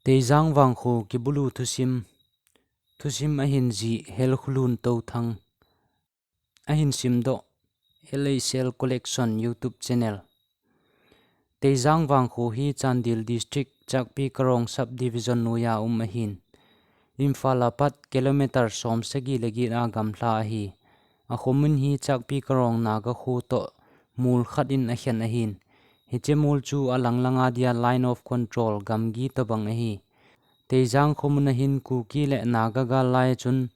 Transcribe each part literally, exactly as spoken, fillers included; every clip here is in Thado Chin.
Teijang Vangkho kibulu thusim. Thusim ahin jih Helkhulun Touthang. Ahin simdoh L H L Collection YouTube channel. Teijang Vangkho hi Chandel District, Chakpikarong Subdivision noiya um ahin. Imphal a pat kilometer som sagi le get a gamla ahi. Akhomun hi Chakpikarong Naga kho toh mol khat in akhen ahin. Hiche mol chu alang langa dia line of control gamgi tobang ahi. Teijang khomun ahin Kuki le Naga gal lai chun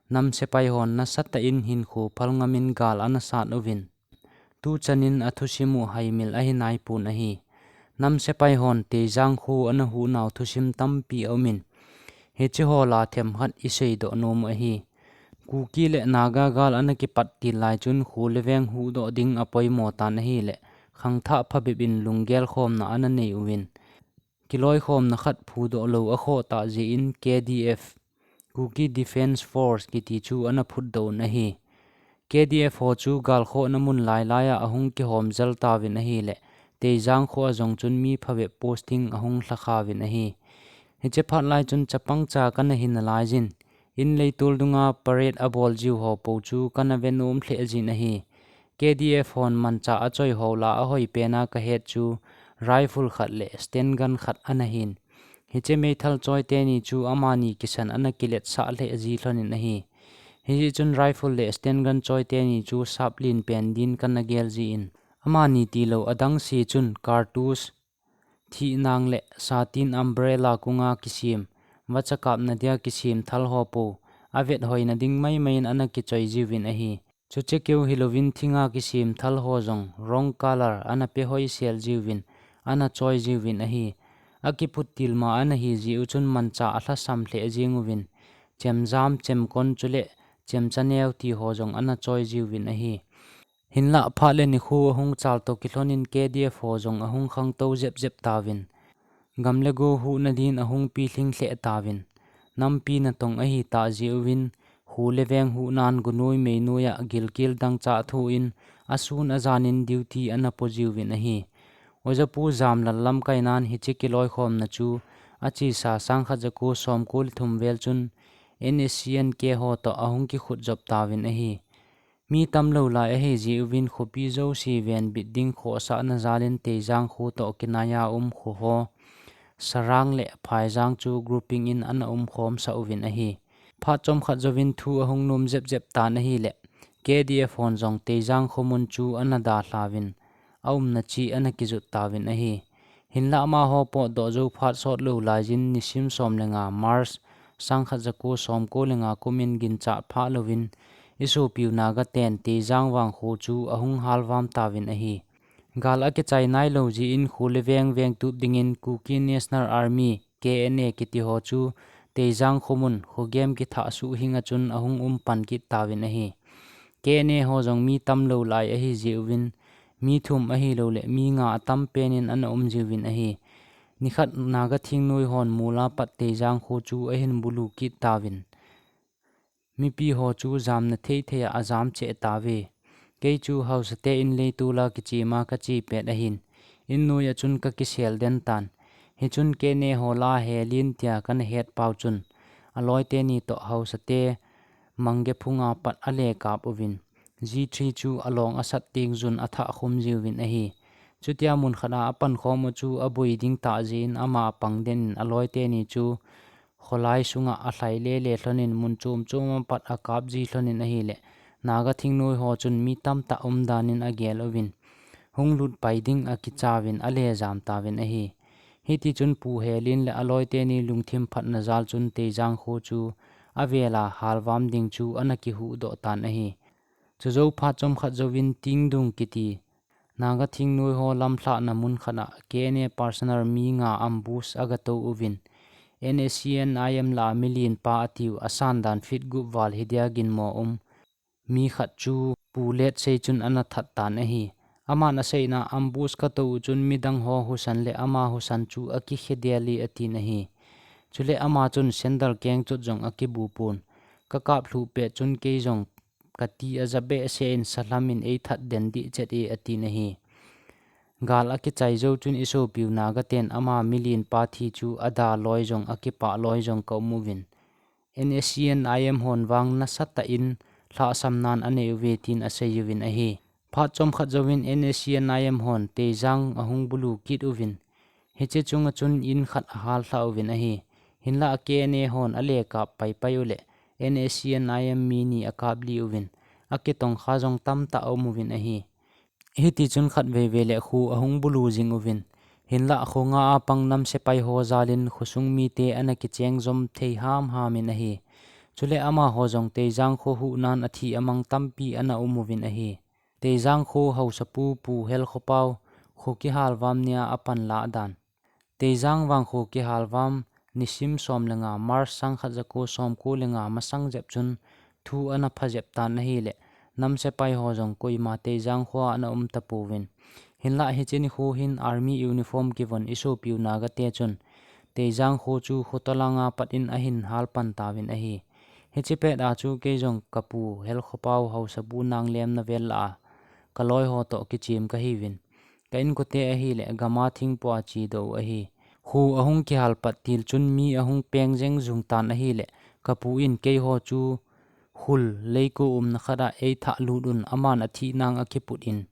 nam sepai hon nasatah in hinkho phalngam in gal ana sat uvin. Tuchan in athusim u haimil ahi naipon ahi. Nam sepai hon Teijang kho ana huhnau thusim tampi aum in. Hiche ho lah a themkhat iseidoh nom u ahi. Kuki le Naga gal ana kipat til lai chun kho le veng huhdoh ding apoimo tan ahile, khangthah phabep in lunggel khomna ana nei uvin. Kiloikhomna khat phudoh lou akhoh tah jeh in K D F, Kuki Defence Force kiti chu ana phutdoh un ahi. K D F ho chu gal khohna mun lailai a ahung kihom jel tauvin ahile, Teijang kho a jong chun mi phabep posting ahung lhakha uvin ahi. Hiche phat lai chun chapang cha kana hi nalai jin, in leitol dunga parade abol jiu ho pou chu kana ve nom lheh jin ahi. K D F hon manchah achoi ho lah a ahoipen a kahet chu rifle khat le Sten gun khat ana hin. Hiche meithal choi teni chu amani kisan ana kiletsah lheh ji lhon in ahi. Hijeh chun rifle le Sten gun choi teni chu sap lenpen din kana gel jin, amani tilou adang se chun cartouche, thihnang le satin umbrella kunga kisem, vacha kapna dia kisem thal ho pou, avet hoina ding maimai in ana kichoi jiuvin ahi. Chuche keu hilouvin thinga kisem thal ho jong wrong color ana pe hoisel jiuvin, ana choi jiuvin ahi. Akiphut til ma ana hi jeh u chun manchah alhasam lheh jing uvin, chemjam, chemkon chule chemchaneo ti ho jong ana choi jiuvin ahi. Hinlah phat le nikho ahung chal toh kilhon in K D F ho jong ahung khangtou jep jep tauvin. Gam le go huhna din ahung pilhing lheh tauvin. Nampi natong ahi tah jeh uvin, kho le veng huhnan gunoi meinoi a gilkel dangchah thoh in, asun ajan in duty ana po jiuvin ahi. Ojapu Jamlal lamkainan hiche kiloikhomna chu achesa sangkhat jako somko le thum vel chun N S C N K ho toh ahung kikhut jop tauvin ahi. Mi tamlou lai ahi jeh uvin khopi jouse venbit ding khohsahna jal in Teijang kho toh kinai a um kho ho, Sarang le Phaijang chu grouping in ana umkhomsah uvin ahi. Phat chomkhat jouvin thu ahung nom jep jep tan ahile, K D F hon jong Teijang khomun chu ana dalha uvin, aumna cheh ana kijot tauvin ahi. Hinlah amaho potdoh jou phat sotlou laijin nisim som le nga March, sangkhat jako somko le nga kum in ginchat phah louvin, isopiu Naga ten Teijang Vangkho chu ahung halvam tauvin ahi. Gal akichai nailou jeh in kho le veng vengtup dingin Kuki National Army, K N A kiti ho chu Teijang khomun khogem kithah suhhing a chun ahung umpan kit tauvin ahi. K N A ho jong mi tamlou lai ahi jeh uvin, mi thum ahilou le mi nga atampen in ana um jiuvin ahi. Nikhat Naga thingnoi hon mol a pat Teijang kho chu ahin bulu kit tauvin. Mipi ho chu jamna thei thei a ajam cheh tauve. Kei chu hausate in leitol a kichema kache pet ahin, in noi a chun kakisel den tan. Hichun K N A ho lah a helin tia kana het pau chun, aloi teni toh hausate mangge phunga pat ale kap uvin, G three chu along asat teng jun athah khum jiuvin ahi. Chutia mun khat a apankhom u chu aboi ding tah jeh in ama apang den in aloi teni chu kholai sunga alhai lele lhon in mun chom chom a pat akap ji lhon in ahile, Naga thingnoi ho chun mi tamtah umdan in agel uvin, hung lut pai ding akicha uvin ale jam tauvin ahi. Hitichun Pu Helin le aloi teni lungthim phatna jal chun Teijang kho chu avel a halvam ding chu ana kihuhdoh tan ahi. Chujou phat chomkhat jouvin Tingdung kiti Naga thingnoi ho lamlhahna mun khat a K N A personnel mi nga ambush agatou uvin, N S C N I M lah a milen pa atiu asan dan feet gup val hidia ginmo um mi khat chu Pu Letsei chun ana that tan ahi. Aman aseina ambush katou u chun midang ho husa le ama husa chu akikhe del e atin ahi. Chule ama chun sandal kengchot jong akibu pon. Kakap lhuh pet chun kei jong kati aja behseh in salham in eithat den dih chet e atin ahi. Gal akichai jou chun isopiu Naga ten ama milen pa thi chu ada loi jong akipah loi jong ka um uvin. N S C N I M hon vang nasatah in lhahsamnan anei uve tin asei uvin ahi. Phat chomkhat jouvin N S C N I M hon Teijang ahung bulu kit uvin. Hiche chunga chun in khat ahal lha uvin ahi. Hinlah K N A hon alekap paipai uleh N S C N I M mi ni akap lih uvin. Akitongkha jong tamtah aum uvin ahi. Hiti chun khatvei vei le kho ahung bulu jing uvin. Hinlah kho nga a pang nam sepai ho jalin khosung mite ana kicheng jom thei hamham in ahi. Chule amaho jong Teijang kho huhnan athi amang tampi ana um uvin ahi. Teijang kho haosapu Pu Helkhopao kho kihalvam nia apan lah dan. Teijang vang kho kihalvam nisim som le nga March sangkhat jako somko le nga masang jep chun thu ana pha jep tan ahileh, nam sepai ho jong koima Teijang khoa ana um tapouvin. Hinlah hiche nikho hin army uniform kivon isopiu Naga te chun Teijang kho chu khotolanga pat in ahin halpan tauvin ahi. Hiche pet a chu kei jong kapu Helkhopao haosapu Nanglemna vel lah a kaloi ho toh kichem kahiuvin. Ka inkote ahileh gama thingpua chedoh u ahi. Kho ahung kihal pat til chun mi ahung peng jeng jung tan ahileh, kapu in keiho chu hul leiko umna khat a eithah lut un aman athih nang akiput in,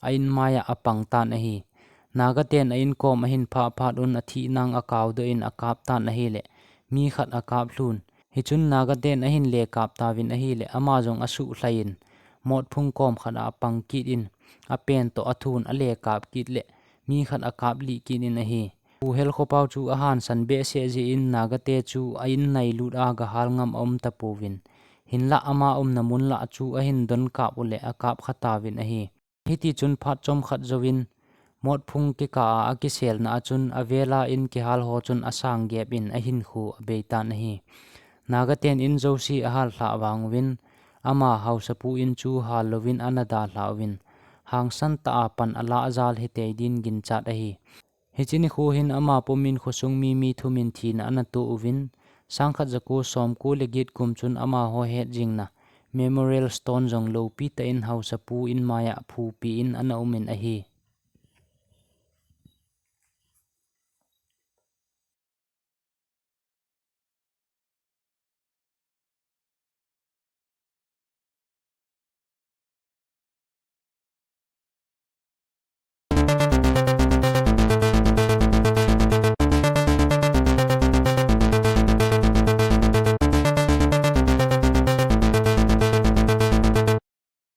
a in mai a apang tan ahi. Naga ten a inkom ahin phah phat un athih nang akaudoh in akap tan ahileh, mi khat akap lhun. Hichun Naga ten ahin lekap tauvin ahileh, ama jong asuhlhai in, motphung kom khat a apang kit in, apen toh athun alekap kit leh, mi khat akap lih kit in ahi. Pu Helkhopao chu ahansan behseh jeh in Naga te chu a in nailut a gahal ngam aum tapouvin. Hinlah ama umna mun lah chu ahin don kap uleh akap kha tauvin ahi. Hiti chun phat chomkhat jouvin, motphung kikah a akiselna a chun avela in kihal ho chun asang gep in ahinkho abei tan ahi. Naga ten in jouse ahal lhah vang uvin, ama haosapu in chu hal louvin ana dalha uvin, hangsan tah a pan alah jal hitei din ginchat ahi. Hiche nikho hin ama pumin khosung mi mi thum in thina ana toh uvin, sangkhat jako somko le get kum chun amaho hetjingna Memorial Stone jong loupi tah in haosapu in mai a phupi in ana um in ahi.